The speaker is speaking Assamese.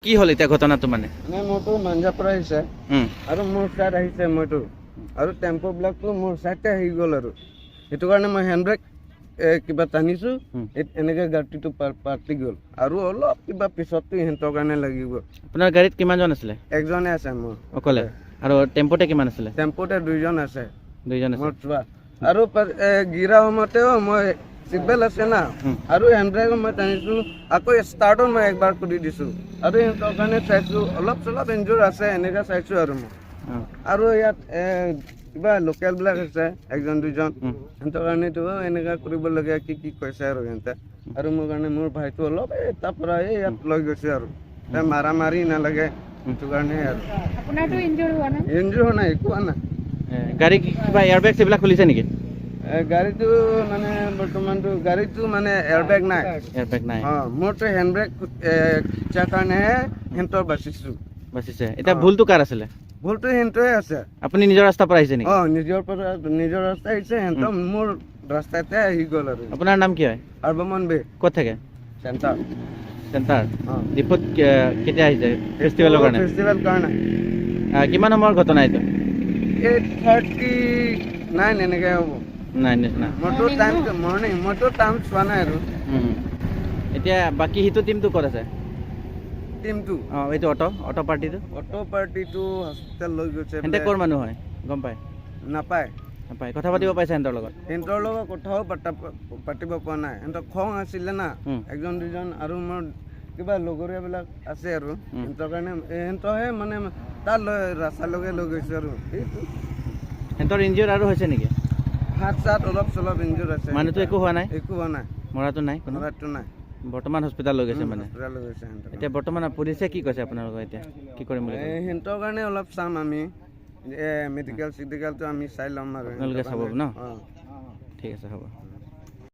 কি হ'ল এতিয়া ঘটনাটো মানে? মানে মোৰতো মাঞ্জাৰ পৰা আহিছে আৰু মোৰ চাইড আহিছে মইতো, আৰু টেম্প'বিলাকতো মোৰ চাইডতে আহি গ'ল আৰু সেইটো কাৰণে মই হেণ্ড ব্ৰেক কিবা টানিছোঁ, এনেকৈ গাড়ীটো পাতি গ'ল আৰু অলপ কিবা পিছততো সিহঁতৰ কাৰণে লাগি গ'ল। আপোনাৰ গাড়ীত কিমানজন আছিলে? একজনে আছে মোৰ। অকলে? আৰু টেম্পোতে কিমান আছিলে? টেম্পোতে দুইজন আছে। দুইজন আছে। মোৰ চোৱা আৰু গিৰা সময়তেও মই চিটবেল্ট আছে না, আৰু হেণ্ড ব্ৰেকো মই টানিছোঁ, আকৌ ষ্টাৰ্টো মই একবাৰ কৰি দিছোঁ আৰু সিহঁতৰ কাৰণে চাইছোঁ, অলপ চলপ ইনজুৰ আছে এনেকৈ চাইছোঁ আৰু মই। আৰু ইয়াত কিবা লোকেলবিলাক আছে একজন দুজন, সিহঁতৰ কাৰণেতো এনেকুৱা কৰিবলগীয়া কি কি কৈছে আৰু সিহঁতে, আৰু মোৰ কাৰণে মোৰ ভাইটো অলপ এই তাৰ পৰা এই ইয়াত লৈ গৈছে আৰু মাৰা মাৰি নালাগে সেইটো কাৰণে আৰু। আপোনাৰতো ইনজুৰ হোৱা নাই? ইনজুৰ হোৱা নাই, একো হোৱা নাই। গাড়ী কিবা এয়াৰ বেগ এইবিলাক খুলিছে নেকি? গাড়ীটো মানে বৰ্তমানটো গাড়ীটো মানে এয়াৰবেগ নাই। এয়াৰ বেগ নাই। অঁ, মোৰতো হেণ্ড ব্ৰেক খিচাৰ কাৰণেহে সিহঁতৰ বাচিছোঁ। বাচিছে। এতিয়া অঁ। ভুলটো কাৰ আছিলে? ভুলটো সিহঁতৰে আছে। আপুনি নিজৰ ৰাস্তাৰ পৰা আহিছে নেকি? অঁ, নিজৰ পৰা, নিজৰ ৰাস্তা আহিছে, সিহঁতৰ মোৰ ৰাস্তাতে আহি গ'ল আৰু। আপোনাৰ নাম কি হয়? আৰ্বমন বে। ক'ত থাকে? চেণ্টাৰ। চেণ্টাৰ। অঁ। ডিপুত কেতিয়া আহিছে? ফেষ্টিভেলৰ কাৰণে? ফেষ্টিভেল কাৰণে। কিমান সময়ৰ ঘটনা এইটো? 8:39 এনেকৈ হ'ব। নাই নিচিনা। মোৰতো টাইম মৰ্ণিং, মইতো টাইম চোৱা নাই আৰু। এতিয়া বাকী সিটো টিমটো ক'ত আছে? টিমটো? অঁ, এইটো অট' পাৰ্টিটো। অট' পাৰ্টিটো হস্পিটেল লৈ গৈছে। সিহঁতে ক'ৰ মানুহ হয় গম পায়? নাপায়। নাপায়। কথা পাতিব পাইছে সিহঁতৰ লগত? সিহঁতৰ লগত কথাও পাতিব পৰা নাই, সিহঁতৰ খং আছিলে না। একজন দুজন আৰু মোৰ কিবা লগৰীয়াবিলাক আছে আৰু সিহঁতৰ কাৰণে সিহঁতৰহে মানে তাত লৈ ৰাস্তালৈকে লৈ গৈছে আৰু সেইটো। সিহঁতৰ ইনজিঅ'ৰ আৰু হৈছে নেকি? হাত চাত অলপ চলপ ইনজুৰ আছে। মানুহটো একো হোৱা নাই? একো হোৱা নাই। মৰাটো নাই কোনো? মৰাটো নাই। বৰ্তমান হস্পিটেল লৈ গৈছে মানে? হস্পিটেল লৈ গৈছে সিহঁতৰ। এতিয়া বৰ্তমান পুলিচে কি কৈছে আপোনালোকক? এতিয়া কি কৰিম বুলি ক'লে? সিহঁতৰ কাৰণে অলপ চাম আমি, মেডিকেল চিডিকেলটো আমি চাই ল'ম আৰু আপোনালোকে সিহঁতৰ চাব কাৰণে। ন? অঁ। ঠিক আছে, হ'ব।